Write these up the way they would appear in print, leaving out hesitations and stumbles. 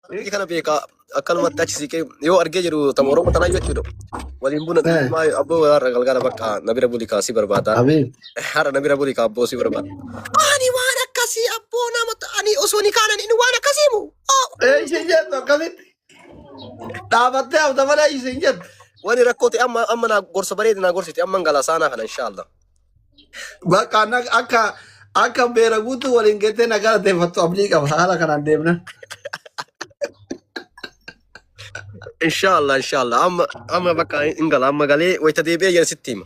Biyyi kana beeka akkanumatti achi siqee yoo argee jedhu tama Oromoo tanaa jechuudha. Waliin buna Eh. maa abboo har'a galgala bakka na bira buli kaa si barbaada. Abiib. Har'a na bira buli kaa abboo si barbaada. Ani waan akkasii abboo nama ani osoo ni kaanan inni waan akkasii mu. Isin jettu akkasitti. Dhaabattee hafta malee isin jettu. Wani rakkoo ta'e amma amma naa gorsa bareeda naa gorsite amma gala saanaa kana inshaallah. Bakka akka akka beera guutuu waliin geettee na galateeffattu abdii qaba haala kanaan deemna. Inshaallah inshaallah amma amma bakka hin gala amma galee wayita deebi'ee jedhe sitti hima.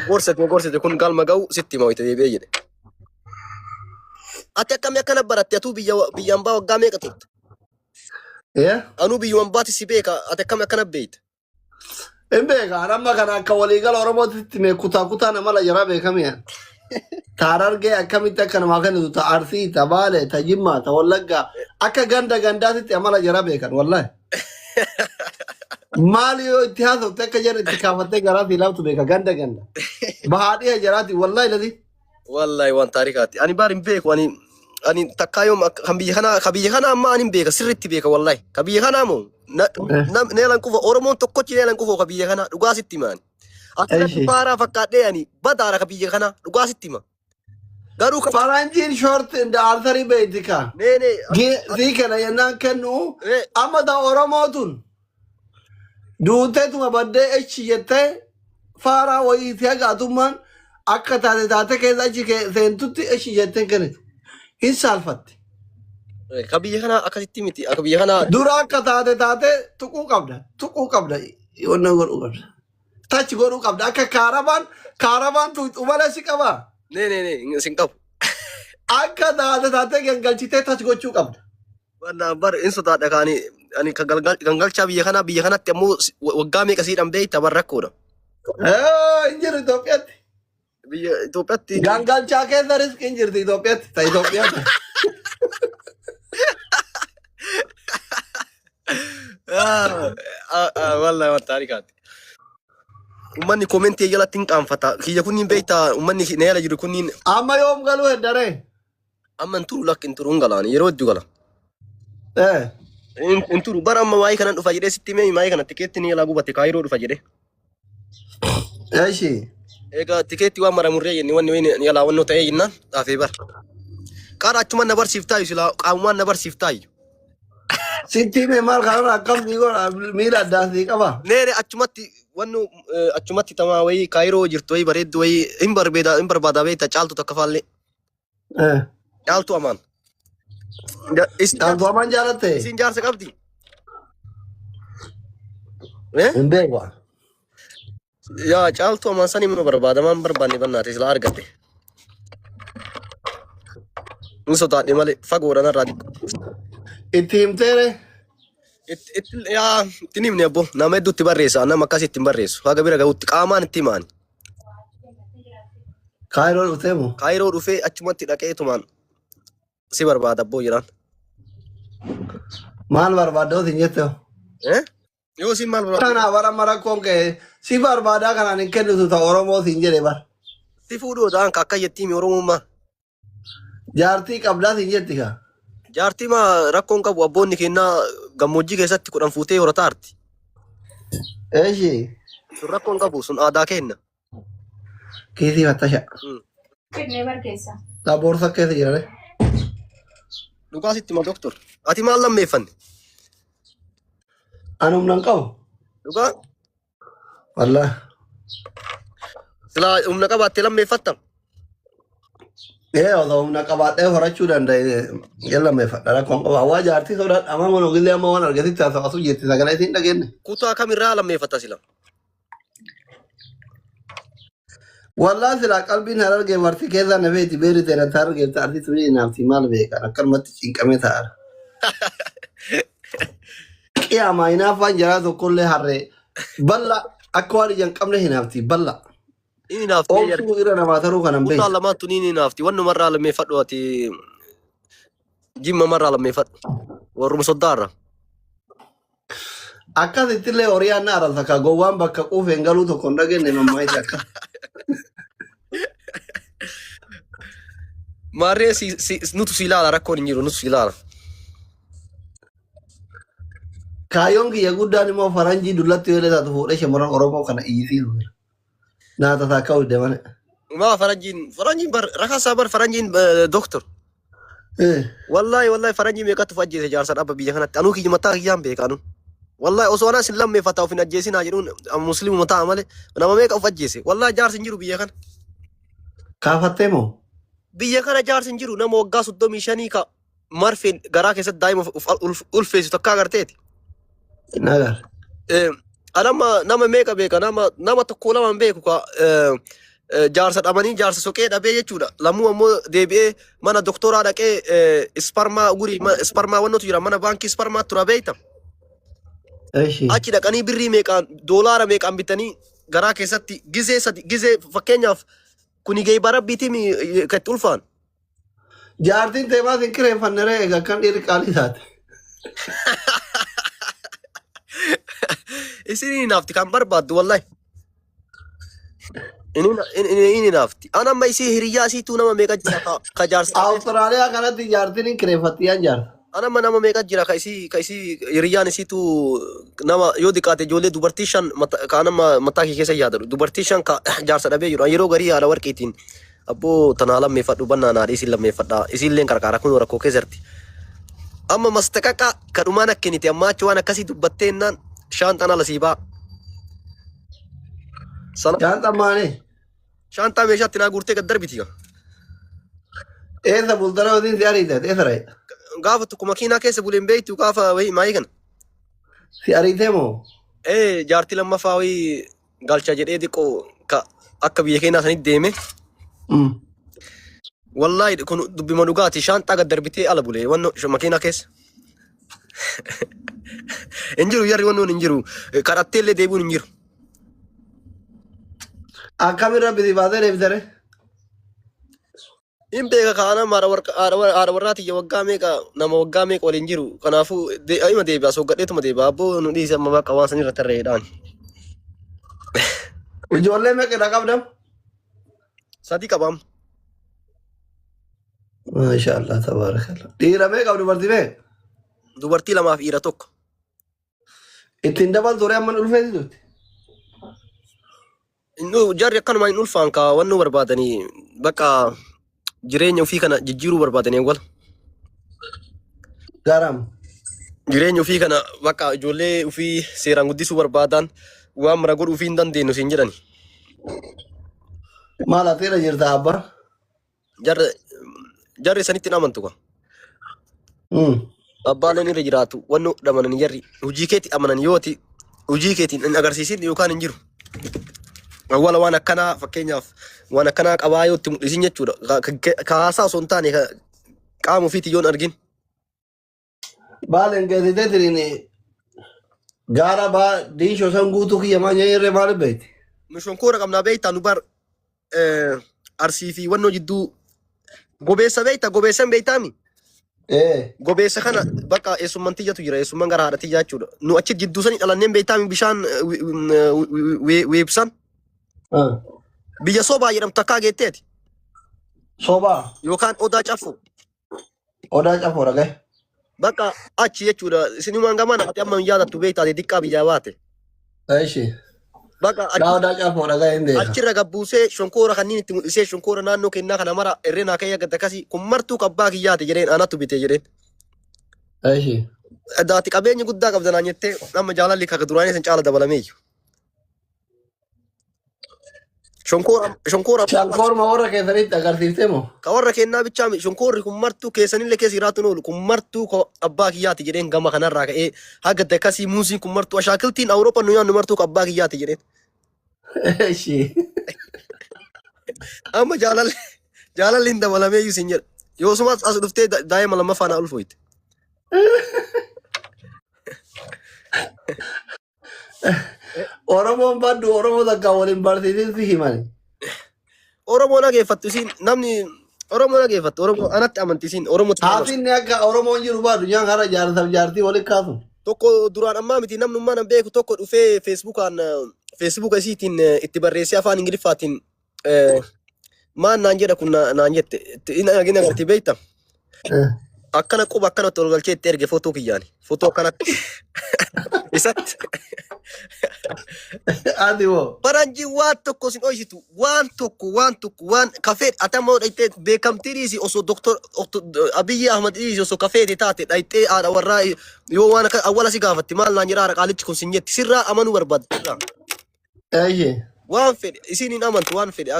Gorsite gorsite kun galma ga'u sitti hima wayita deebi'ee jedhe. Ati akkamii akkana baratte atuu biyya biyya ambaa waggaa meeqa turte? Anuu biyyuma ambaati si beeka ati akkamii akkana beekta? Hin beeka an amma kana akka waliigala Oromootitti mee kutaa kutaa nama la jaraa beekamee. Ta Harargee akkamitti akka namaa kennitu ta Arsii, ta Baale, ta Jimmaa, ta Wallaggaa akka ganda gandaatitti amala jaraa beekan wallaahi. Maali yoo itti haasofte akka jarri itti kaafattee garaa fi laaftu beeka ganda ganda. Bahaa dhiha jaraati wallaahi ladii. Wallahi waan taarikaati. Ani baar hin beeku ani ani takkaa yoom akka- kan biyya kanaa kan biyya kanaa amma ani hin beeka sirriitti beeka wallahi. Kan biyya kanaa moo na na neelan kufa Oromoon tokkochi neelan kufa kan biyya kanaa dhugaa sitti hima ani. Asirratti Eshi. faaraa fakkaadhee ani badaara kan biyya kanaa dhugaa sitti hima. Garuu kan Faranjiin short in the artery beekti kaa. nee nee Sii kana yennaan kennu nee amma ta Oromoo tun duuteetuma baddee echi jettee faaraa wayiitii haga atummaan akka taate taate keessa achi seentutti echi jettee hin kennitu. Hin saalfatti. kan biyya kanaa akkasitti miti akka biyya kanaa Dura akka taate taate tuquu qabda. Tuquu qabda. Wanna godhuu qabda. Tachi godhuu qabda. Akka kaarabaan kaarabaan tuqxu malee si qabaa. nee nee nee sin qabu. Akka taate taate gangalchitee tachi gochuu qabda. Wallah bar in sodaadha kaani ani kan gangalchaa biyya kanaa biyya kanatti ammoo waggaa meeqa siidhan beekta bar rakkoodha. Hin jiru Itoophiyaatti. Biyya Itoophiyaatti Gangalchaa keessa riskiin jirti Itoophiyaatti. Ta Itoophiyaatti. Wallahi waan taarikaati. Uummanni koomentii jalatti hin qaanfata. Kiyya kunniin beektaa uummanni na jala jiru kunniin Amma yoom galuu heddaree? Amma hin turu lakki hin turu hin galaani yeroo hedduu gala. Eh. Hin hin turu bara amma waa'ee kanan dhufa jedhee sitti himee waa'ee kana tikeetti ni jalaa gubate kaayiroo dhufa jedhee. Eshi. Egaa tikeetti waan maramurree jenne wanni wayii ni jalaa wannoo ta'ee jennaan dhaafee bara. Qaara achumaan na barsiiftaayu silaa qaamumaan na barsiiftaayu. Sitti hime maal kanarra akkam sii godha miila addaan sii qaba. Neere achumatti wannu achumatti tamaa wayii kaayiroo jirtu wayii bareeddu wayii hin barbaada hin barbaada beekta caaltu takka faallee. Eh. Caaltuu Amaan. Isin Caaltuu Amaan jaalatte? Isin jaarsa qabdi? Eh? Hin beeku. Yaa Caaltuu Amaan sani mana barbaada maan barbaanne bannaate silaa argatte. Hin sodaadhe malee fagoodha narraa xiqqoo. Itti himteere? Itti itti yaa itti hin himne abbo nama hedduutti barreessa nama akkasii itti hin barreessu haga bira gahutti qaamaan itti himaani. Kaayiroo dhuftee moo? Kaayiroo dhufee achumatti dhaqeetumaan si barbaada abboo jedhaan. Maal barbaadda otiin jette hoo? Eh? Yoo isin maal barbaadda? Kanaaf bara amma rakkoon ka'e si barbaadaa kanaan hin kennitu ta Oromoo siin jedhe bar. Si fuudhuu ta'an ka akka jettii mi Oromummaa. Jaartii qabdaa siin jetti kaa. Jaartii maa rakkoon qabu abboonni kennaa gammoojjii keessatti kudhan fuutee horataarti. Eeshi. Sun rakkoon qabu sun aadaa kenna. Kiisii fattasha. Fidnee barkeessa. Laa boorsa keessa jirare. Dhugaa sitti hima doktor. Ati maal lammeeffanne? Ani humna hin qabu. Dhugaa Wallah. Silaa humna qabaattee lammeeffatta. Ee osoo humna qabaadhee horachuu danda'e hin lammeeffadha rakkoon qaba. Waa jaartii sodaadha amma mana gillee amma waan argatitti haasawaa jetti sagalee isiin dhageenye. Kutaa kamirraa lammeeffatta sila? Wallah silaa qalbiin harargee marti keessaa na feeti beeri teera harargee arti tuni naafti maal beekan akkanumatti cinqamee ta'a. Qiyaamaa hinaaffaan jaraa tokkollee harree balla akka waan ija hin qabne hinaafti balla. Inni hinaafti Oomsuu irra namaa taruu kanan Kutaa beektu. lamaan tuni inni hinaafti. Wannumarraa lammeeffadhu ati jimmamarraa lammeeffadhu. Warruma soddaarra. Akkasittillee horii aanna arasa ka gowwaan bakka quufeen galuu tokko hin dhageenye mammaayisa akka. Maarree si, si, nutu si ilaala rakkoon hin jiru nutu si ilaala. Kaayyoon kiyya guddaan immoo faranjii dullatti yoo taatu fuudhee shamarran Oromoo kana iyyisiisu. Naa tasaa akka hojjete malee. Maa faranjiin bar rakaasaa bar faranjiin doktor. Wallahi wallahi faranjii meeqatu of ajjeese jaarsa dhabba biyya kanatti. Anuu kiyya mataa kiyyaan beeka anuu. Wallahi osoo anaa sin lammeeffata of hin ajjeesinaa jedhuun musliimuma ta'a malee nama meeqa of ajjeese. Wallahi jaarsi hin jiru biyya kana. Kaafattee moo? Biyya kana jaarsi hin jiru nama waggaa 35 ka marfeen garaa keessatti daa'ima of ulfeessu takka agarteeti. Nagar. Anama nama meeqa beeka nama tokko lama hin beeku ka jaarsa dhabanii jaarsa soqee dhabee jechuudha. Lammuu ammoo deebi'ee mana doktoraa dhaqee isparmaa gurii isparmaa wannotu jira mana baankii isparmaa tura beekta. Eshi. Achi dhaqanii birrii meeqaan doolaara meeqaan bitanii garaa keessatti gizee sadi gizee fakkeenyaaf kuni geeba rabbiitiin kan itti ulfaan. Jaartiin teemaas hin kireeffanne ree egaa kan dhiirri qaalii taate. Isin hin hinaafti kan barbaaddu wallahi. Inni hinaafti. An amma isii hiriyyaa isiituu nama meeqa jira ka jaarsa. Awustiraaliyaa kanatti jaartiin hin kireeffatti yaan jaarsa. An amma nama meeqa jira ka isii hiriyyaan isiituu nama yoo diqqaate ijoollee dubartii shan ka an amma mataa kee keessa yaadadhu dubartii shan ka jaarsa dhabee jiru. An yeroo garii haadha warqiitiin abboo tanaa lammeeffadhu bannaa naa dhiisin lammeeffadha isiilleen qarqaara kun rakkoo keessa jirti. Amma mastaqaqa kadhumaan akkiniti amma achi waan akkasii dubbattee jennaan shaanxaan ala sii ba'a. Sana Jaanxaan maali? shaanxaa meeshaatti naa guurtee gad darbiti. Eessa bultara wasiin si ariite? Eessa ra'e? Gaafa tokko makiinaa keessa buleen beektu gaafa wayii maayii kana. Si ariite moo? Ee, jaartii lammaffaa wayii galcha jedhee xiqqoo ka akka biyya keenyaa sanitti deeme. Wallaahi kun dubbima dhugaati shaanxaa gad darbitee ala bulee wanno makiinaa keessa. Hin jiru jarri wannoon hin jiru kadhattee illee deebi'uun hin jiru. Akkamiin rabbi si baasee deebisere? Hin beeka kaana haadha warraa tiyya waggaa meeqa nama waggaa meeqa waliin jiru kanaafuu ima deebi'a sooggadheetuma deebi'a abboo nu dhiise amma bakka waan sanirra tarreedhaan. Ijoollee meeqa irraa qabdam? Sadi qabaam. Maasha Allah tabaarakallah. Dhiira meeqa qabdu dubartii meeqa? Dubartii lamaaf dhiira tokko. Ittiin dabaltu horii amma dhulfeeti turte. Jarri akkanuma hin ulfaan kaa wannu barbaadanii bakka jireenya ofii kana jijjiiruu barbaadanii wal. Garam. Jireenya ofii kana bakka ijoollee ofii seeraan guddisuu barbaadan waan mara godhuu ofii hin dandeenyu siin jedhani. Maal ati irra jirta abbaa? Jarri sanitti hin amantu ka. Abbaaleen irra jiraatu wannu dhamanan jarri hojii keetti amanan yooti hojii keetiin hin agarsiisin yookaan hin jiru. Awwaala waan akkanaa fakkeenyaaf waan akkanaa qabaa yoo itti mul'isin jechuudha. Ka haasaa osoo hin taane ka qaama ofiitiin yoo hin argin. Baaleen geessitee tiriin gaara baa diishoo san guutuu kiyya maa nyaayirree maal beekti? Nu shonkoora qabnaa beektaa nu bar Arsii fi wannoo jidduu gobeessa beektaa gobeessan beektaami? Ee. Gobeessa kana bakka eessumman tiyyatu jira eessumman gara haadha tiyyaa jechuudha. Nu achi jidduu sanii dhalanneen beektaami bishaan weebsan biyya sobaa jedhamtu takkaa geetteeti Sobaa. Yookaan odaa caffo. Odaa cafoo dhagaye. Bakka achi jechuudha. Isinumaan gamaan ati amma hin yaadattu beektaa ati xiqqaa biyyaa baate. Eshi. Bakka Daa achi odaa cafoo dhagaye hin beeka. achirra gabbuusee shonkoora kanneen itti mul'isee shonkoora naannoo kennaa kana mara irreen haa ka'ee gad akkasii kun martuu kabbaa kiyyaati jedheen anatu bite jedheen. Eshi. Daati qabeenya guddaa qabda naan jettee amma jaalalli kaka duraanii san caala dabalameeyyu. Shonkoora shonkoora Shankoorma warra keessanitti agarsiiftee moo? Ka warra kennaa bichaa miti. Shonkoorri kun martuu keessanillee keessa jiraatu hin oolu. Kun martuu ka abbaa kiyyaati jedheen gama kanarraa ka'ee haga dakasii muuziin kun martuu ashaakiltiin Awurooppaa nu nyaannu martuu ka abbaa kiyyaati jedheen. Eshi. Amma jaalalli hin dabalamee iyyuu siin jedha. Yoosumas as dhuftee daa'ima lammaffaa naa ulfooyte. Oromoon baddu Oromoo takka waliin barsiisin si himani. Oromoo dhageeffattu isiin namni Oromoo dhageeffattu Oromoo anatti amanti isiin Oromootti amanti. Haafinni akka Oromoon jiru baadu nyaan hara jaarsaaf jaartii waliin kaasu. Tokko duraan ammaa miti namnummaa nan beeku tokko dhufee Feesbuukaan Feesbuuka isiitiin itti barreessee afaan Ingiliffaatiin maan naan jedha kun naan jette inni agartee beekta. Akkana quba akkanatti ol galchee itti erge footoo kiyyaani. Footoo akkanatti. Isatti. Ati hoo? Faranjiin waan tokko sin dhoysitu, waan tokko, waan tokko, waan kafee atamoo dhayxee beekamtii dhiisi, osoo Doktor Abiyyi Ahmad dhiisi, osoo kafeete taate dhayxee haadha warraa yoo waan akka awwala si gaafatti, maal naan jedhaa qaalichi kun sin jetti, sirraa amanuu barbaaddi sirraa. Eeyyee. Waan fedhe isiin hin amantu, waan fedhe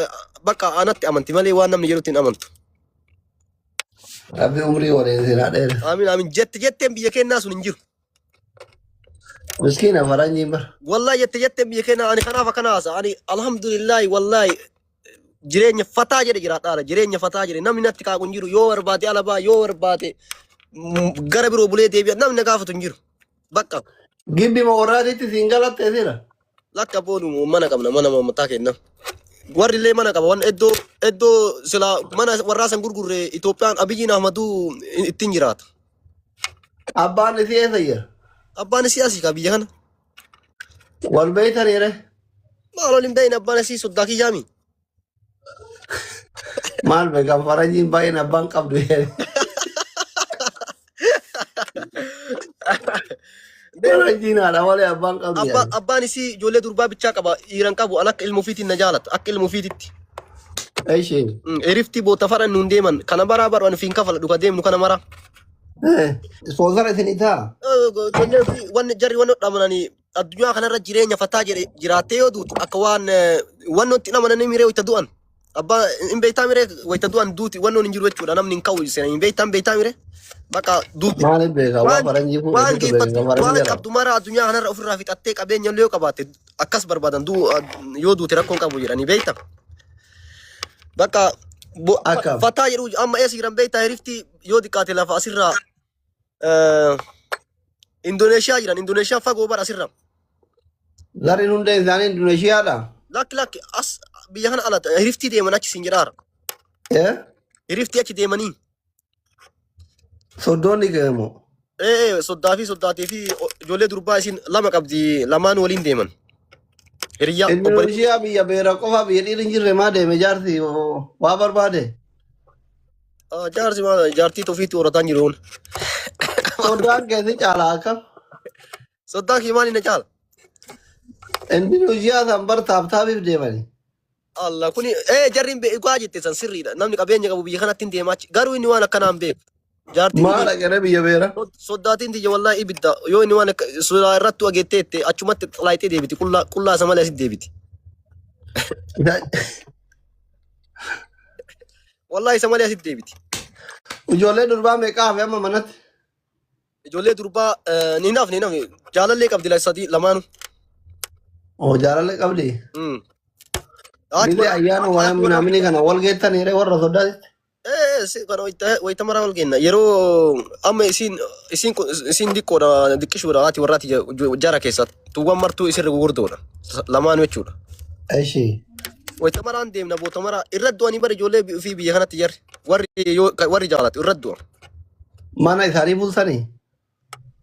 bakka anatti amanti malee waan namni jedhutti hin amantu. Rabbi umrii waliin isin haa dheeressu. Amiin amiin, jette jetteen biyya kennaa sun hin jiru. Miskiina faranjiin bara. Wallahi jette jetteen biyya kennaa, ani kanaaf akkana haasa, ani alhamdulillahi, wallahi jireenya fataa jedhe jiraadhaara, jireenya fataa jedhe, namni natti kaaqu hin jiru. Yoo barbaade alabaa, yoo barbaade gara biroo bulee deebi'a, namni na gaafatu hin jiru bakka. Gibbi ma warraatitti siin galatte sira. Lakka boonu mana qabna, mana mataa kenna. Warri illee mana qaba, waan iddoo iddoo sila mana warraa san gurgurre Itoophiyaan Abiyyiin Ahmaduu ittiin jiraata. Abbaan isii eessa jira? Abbaan isii asii ka biyya kana. Wal beeytaniire? Maal waliin beeyna, abbaan isii soddaa kiyyaami. Maal beekan, faranjiin baay'een abbaan qabdu jedhe. Faranjiin haadha malee abbaan qabdu jedhe. Abbaan isii ijoollee durbaa bichaa qaba, dhiiran qabu, an akka ilma ofiitiin na jaalata, akka ilma ofiititti. Ishee. Eriftii boota faran nuun deeman kana baraa baru ani fiin kafala dhuga deemnu kana mara. Ispoonsara isin itaa? Ijoollee ofii wanni jarri wanni dhamananii addunyaa kanarra jireenya fataa jedhe jiraattee yoo duutu akka waan wanni itti amananii miree wayita du'an. Abbaa hin beektaa miree, wayita du'an duuti wannoon hin jiru jechuudha, namni hin ka'u sena hin beektaan beektaa miree bakka duuti. Maaliif beeka? Waan faranjii fuudhe waan situ beeka geeffattu faranjii waan jedhama. qabdu mara addunyaa kanarra ofirraa fixattee qabeenya illee yoo qabaatte akkas barbaadan yoo duute rakkoon qabu jedhanii beekta. Bakka Akkam. fataa jedhu amma eessa jiran beektaa, hirifti yoo xiqqaate lafa asirraa Indoneeshiyaa jiran, Indoneeshiyaa fagoo bara asirra. Zarri hundee isaanii Indoneeshiyaadha. Lakki lakki, as biyya kana ala hiriftii deeman achi siin jedhaara. Eh? Hiriftii achi deemanii. Soddoonni keemo. Ee, soddaa fi soddaatii fi ijoollee durbaa isin lama qabdi, lamaan waliin deeman. Hiriyyaa obboleettii. Indoneeshiyaa biyya beera qofa, biyya dhiirri hin jirre maa deeme jaarsi waa barbaade? Jaarsi maal jaartii ofiitti horataan jiru kun. Soddaan keessi caalaa akkam? Soddaan kee maali na caala? Indoneeshiyaa san bar taaptaabiif deemani. Allah kuni ee jarri hin beeku jette san sirriidha. Namni qabeenya qabu biyya kanatti hin deemaa achi. Garuu inni waan akkanaa hin beeku. Jaartiin Maal dhaqee biyya beera? Soddaatiin tiyya wallahi ibidda, yoo inni waan akka suuraa irratti ageettee achumatti xalaayitee deebiti, qullaa qullaa isa malee asitti deebiti. Wallahi isa malee asitti deebiti. Ijoollee durbaa meeqa hafe amma manatti? Ijoollee durbaa ni nafne ni nafne, jaalallee qabdi la sadii lamaanu. Oo, jaalallee qabdi. Haati Gisee ayyaana waan minaamini kana wal geettaniire warra soddaatitti. Ee, kana wayita maraa wal geenna. Yeroo amma isiin diqqoodha, diqqishuudha, haati warraati jara keessa tuuwwan martuu isirra gugurdoodha lamaanu jechuudha. Ishee. Wayita maraan deemna boota maraa irra du'anii bara ijoollee fi biyya kanatti jarri warri yoo warri jaalatu irra du'a. Mana isaanii bulsanii?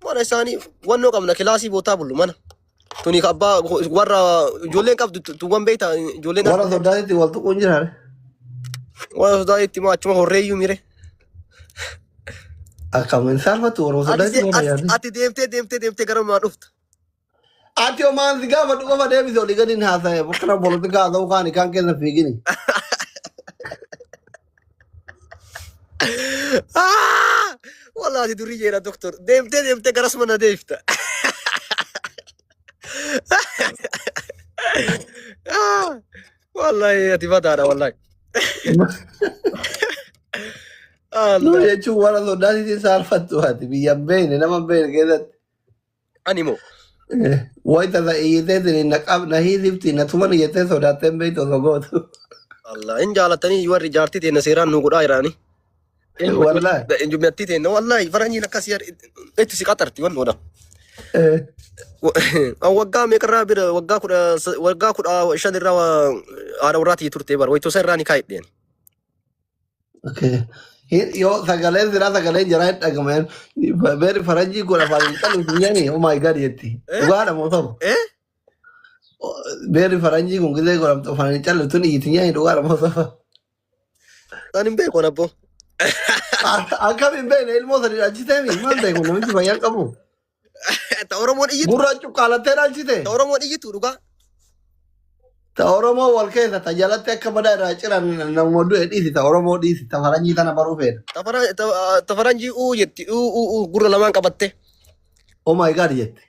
Mana isaanii wannoo qabna, kilaasii bootaa bullu mana. Tuni ka abbaa warra ijoolleen qabdu tuuwwan beektaa ijoolleen Warra soddaatitti wal tuquun jiraare. Warra sodaatitti moo achuma horreeyyuu mire. Akkam hin saalfattu warra Ati soddaatitti warra yaadde. Ati deemtee deemtee deemtee gara maa dhufta. Ati homaan si gaafadhu qofa deebise, olii gadi hin haasa'e. Bokkana polotikaa haasa'uu kaan kaan keessa fiigini. Ah! Wallahi ati durii jeera doktor. Deemtee deemtee garas mana deefta. Ah! Wallahi ati badaadha wallahi. Nu Allah. jechuun warra soddaatitti saalfattu ati biyya hin beekne, nama hin beekne keessatti. Ani moo? Wayita isa iyyiteetiin na qab na hiisifti na tuman jettee sodaattee hin beektu osoo gootu. Allah hin jaalatanii warri jaartii teenna seeraan nu godhaa jiraani. Wallahi. Injumattii teenna wallahi faranjiin akkasii itti si qaxarti wannoodha. Waggaa meeqarraa bira, waggaa 15 irraa haadha warraatii turte bara wayitoo isa irraa ni kaa'edheen. Okay. Yoo sagaleen siraa sagaleen jaraa hin dhagaman, beeri faranjii kun afaan hin qabu nyani, oh my God jetti. Dhugaadha moo soba? Eh? Beeri faranjii kun gisee godhamtu afaan hin callu tun iyyiti nyani, dhugaadha moo soba? Ani hin beeku abbo. Akkam hin beekne, ilmoo sadi dhachiteemi maal ta'e kun, namichi fayyaa hin qabu. Ta Oromoon iyyitu. Gurra cuqqaalattee dhalchite. Ta Oromoon iyyitu dhugaa. Ta Oromoo wal keessa ta jalatti akka badaa irraa ciran namuma du'e dhiisi ta Oromoo dhiisi ta faranjii tana baruu feena. Ta faranjii uu jetti uu uu uu gurra lamaan qabatte. Oh my God jette.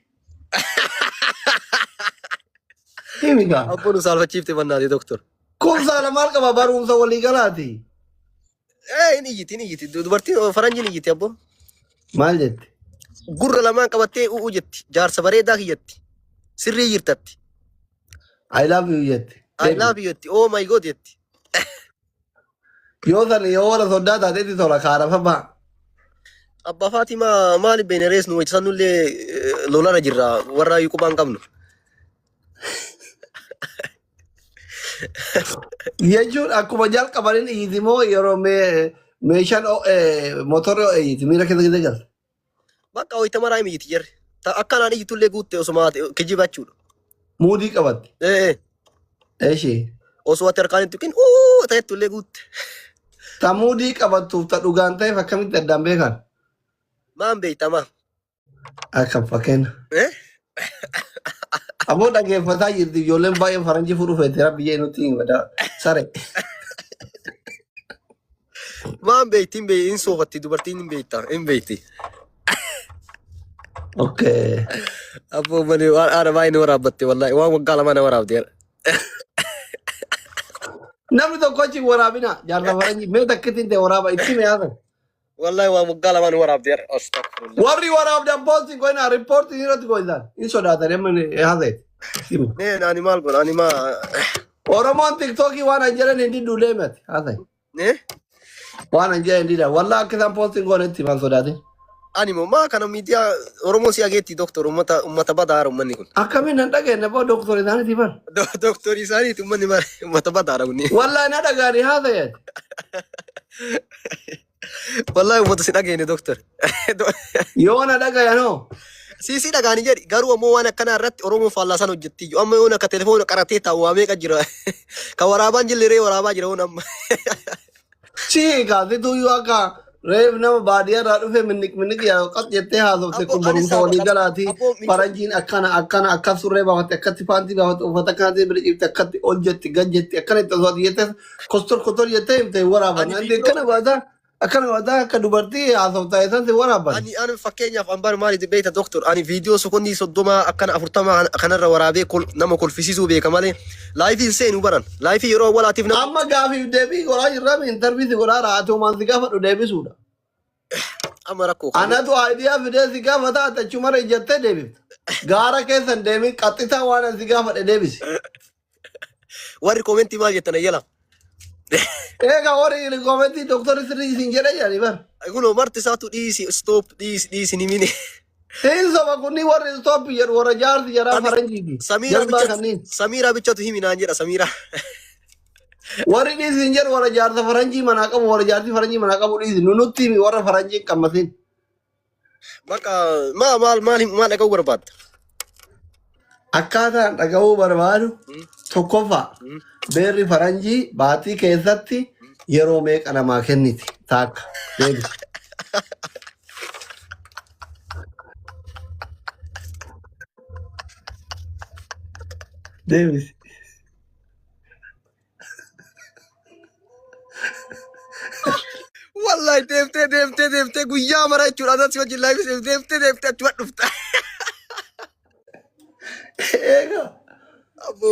Himi gaa. Abboon nu saalfachiifte bannaati doktor. Kun saala maal qaba barumsa walii galaati. Ee hin iyyiti hin iyyiti dubartiin faranjiin iyyiti abbo. Maal jette? Gurra lamaan qabattee uu uu jetti jaarsa bareedaa kiyyatti. Sirrii jirtatti. I love you jette. I love you jetti. Oh my God jetti. Yoo san yoo warra soddaa taatetti tola kaarafa ba'a. Abbaa Faatimaa maali beene rees nu sannullee lolarra jirra warra qubaan qabnu. Jechuun akkuma jalqabaniin iyyiti moo yeroo meeshaan motorri iyyiti miira keessa keessa galta. Bakka wayita maraa iyyiti jarri. Akkanaan iyyitullee guutte osuma kijiba jechuudha. Muudii qabatti. Ee Eshi. Osoo ati harkaan hin tuqin uu ta'ettullee guutte. Ta muudii qabattuuf ta dhugaan ta'eef akkamitti addaan beekan? Maan beeytamaa? Akkam fakkeenya. Eh? Ammoo dhaggeeffataa jirti ijoolleen baay'een faranjii fuudhuu feete rabbi jee nutti hin badaa sare. Maan beeyti hin beeyti hin soofatti dubartiin hin beeyta hin beeyti. Okay. Abboo malee waan haadha baay'ee na waraabbatte wallaahi waan waggaa lama na waraabde. Namni tokko achi hin waraabina jaarsa faranjii mee takkitti ta'e waraaba itti mee haasa. Wallaahi waan waggaa lama na waraabde. Astagfirullah. Warri waraabdan poostii goona riippoortii irratti goisan hin sodaatan amma haasa. Nee ani maal godha ani maa Oromoon tiktookii waan an jedhan hin diduu deemati haasa. Nee Waan an jedhan hin didan wallaa akka isaan poostii goona itti himan sodaatin. Ani moo maa kana miidiyaa Oromoo si ageetti doktor ummata ummata badaara ummanni kun. Akkamiin nan dhageenye boo doktor isaaniiti bar. Doktorii isaaniiti ummanni mara ummata badaara kunni. Wallaahi na dhagaani haasa yaad. Wallaahi ummata si dhageenye doktor. Yoo na dhagayanoo. Si dhagaani jedhi garuu ammoo waan akkanaa irratti Oromoon faallaa san hojjetti iyyuu amma yoon akka telefoona qaratee taa'u waa meeqa jira. Ka waraabaan jillee ree waraabaa jira yoon amma. Si gaasituu yoo akka reef nama baadiyyaa irraa dhufe minnik minnik yaa qas jettee haasofte Abboo kun ani barumsa saaba walii galaati. abboo Faranjiin akkana akkana akkas surree baafatte akkatti paantii baafatte uffata akkanatti bira ciifte akkatti ol jetti gad jetti akkana itti osoo ati jettee kostor kostor jettee himte hin waraaban. Ani Anti viidiyoo akkana baataa akkana baataa akka dubartii haasoftaa isaan si waraaban. Ani fakkeenyaaf an bar maali beekta doktor ani viidiyoo sekondii 30 akkana 40 kanarra waraabee nama kolfisiisuu beeka malee live hin seenu baran live yeroo awwalaatiif nama Amma gaafiif deebii godhaa jirra interview si godhaa ati homaan si gaafadhu deebisuudha. Amma rakkoo kan Anatu idea fidee si gaafata ati achumarra ijjattee deebifta. Gaara keessan deemin qaxxitaa waan ani si gaafadhe deebisi. Warri comment maal jettan ayyala. Egaa warri comment doktorri sirrii isin jedhe jedhani bar. Kunoo marti isaatu dhiisi stop dhiisi dhiisi ni mini. Hin soba kunni warri stop jedhu warra jaarsi jedhaa faranjiiti. Samiiraa Jarbaa bichatu kanneen. Samiiraa bichatu himi naan jedha Samiiraa. Warri dhiisi hin jedhu warra jaarsa faranjii manaa qabu warra jaarsi faranjii manaa qabu dhiisi nu nutti himi warra faranjii hin qammasin. Bakka maa maal maal maal dhaga'uu barbaadda? Akkaataan dhaga'uu barbaadu tokkoffaa beerri faranjii baatii keessatti yeroo meeqa namaa kenniti taakka deebisi. Deebisi. Wallahi deemtee deemtee deemtee guyyaa mara jechuudha. Anas wajjin live deemtee deemtee achuma dhufta. Egaa.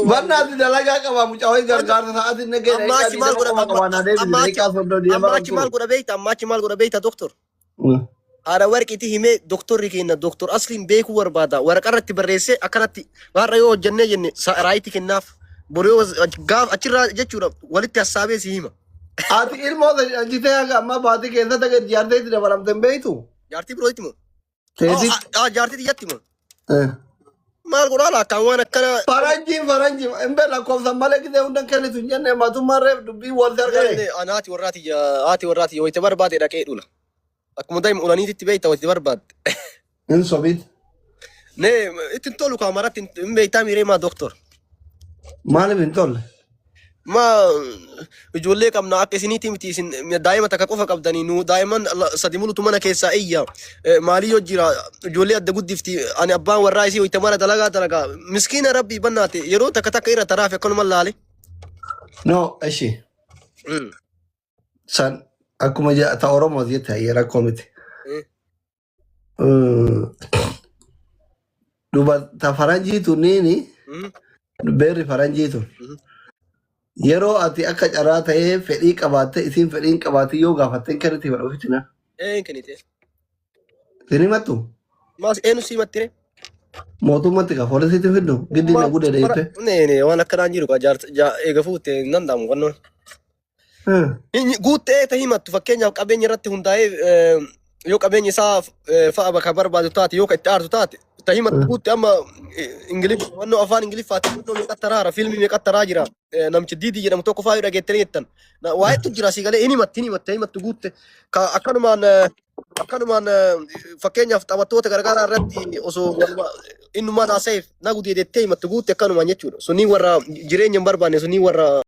Barnaati dalagaa qaba mucaa wayii gargaarsa sa'aatiin nagee Amma achi maal godha daqiiqaa 30 amma achi maal godha beekta amma achi maal godha beekta doktor. Haadha warqiitii himee doktorri keenya doktor asliin beekuu barbaada. Waraqaa irratti barreessee akkanatti har'a yoo hojjennee jenne right kennaaf. Boru yoo gaaf achirraa jechuudha walitti hassaabee si hima. Ati ilmoo dhalchitee haga ammaa baatii keessatti haga jaartee itti dabalamte hin beektu? Jaartii birootti moo? Teetitti. Jaartii xiyyatti moo? Maal godhaa laakkaan waan akkana. Faranjiin faranjii hin beeku lakkoofsan malee gisee hunda hin kennitu hin jenne mootummaan reef dubbii wal argate. Ani haati warraati haati warraati wayita barbaade dhaqee dhula. Akkuma daa'ima ulaniititti beekta wayita barbaadde. Hin sobiin. Nee itti hin tolu kaamaratti hin beektaa miiree maa doktor. Maaliif hin tolle? Ma ijoollee qabna akka isiniiti miti, isin daa'ima takka qofa qabdanii, nu daa'imman sadi mulutu mana keessaa iyya. Maalii yoo jira ijoollee adda guddifti. Ani abbaan warraa isii hoyta mara dalagaa dalagaa, miskiina rabbii bannaate, yeroo takka takka irra taraafe akkanuma laale. No, eshi. San akkuma ta Oromooti jette, hayyee, rakkoo miti. Duba ta faranjii tunniini beerri faranjii tun yeroo ati akka carraa ta'ee fedhii qabaatte, isiin fedhiin qabaatte, yoo gaafatte hin kenniti fedha ofitti na. Een kennite. Sin himattu? Maas eenyu si himattire? Mootummatti ka poolisiitti fiddu giddi na gudeedha jette. Nee nee, waan akkanaan jiru ka jaarsa eega fuutte hin danda'amu kannoon. Guuttee ta himattu, fakkeenyaaf qabeenya irratti hundaa'ee, yoo qabeenya isaa fa'a bakka barbaadu taate, yoo ka itti aartu taate ta himattu guutte. Amma Ingiliff wannoo afaan Ingiliffaatti wannoo meeqa taraara, fiilmii meeqa taraa jira. Namichi Diidii jedhamu tokko fa'aa yoo dhageettanii jettan waa hedduu jira asii galee hin himatti, hin himatte, himattu guutte. Ka akkanumaan akkanumaan fakkeenyaaf taphattoota gargaaraa irratti osoo innumaan haasa'eef na gudeedettee himattu guutte akkanumaan jechuudha. Sunniin warra jireenya hin barbaanne, sunniin warra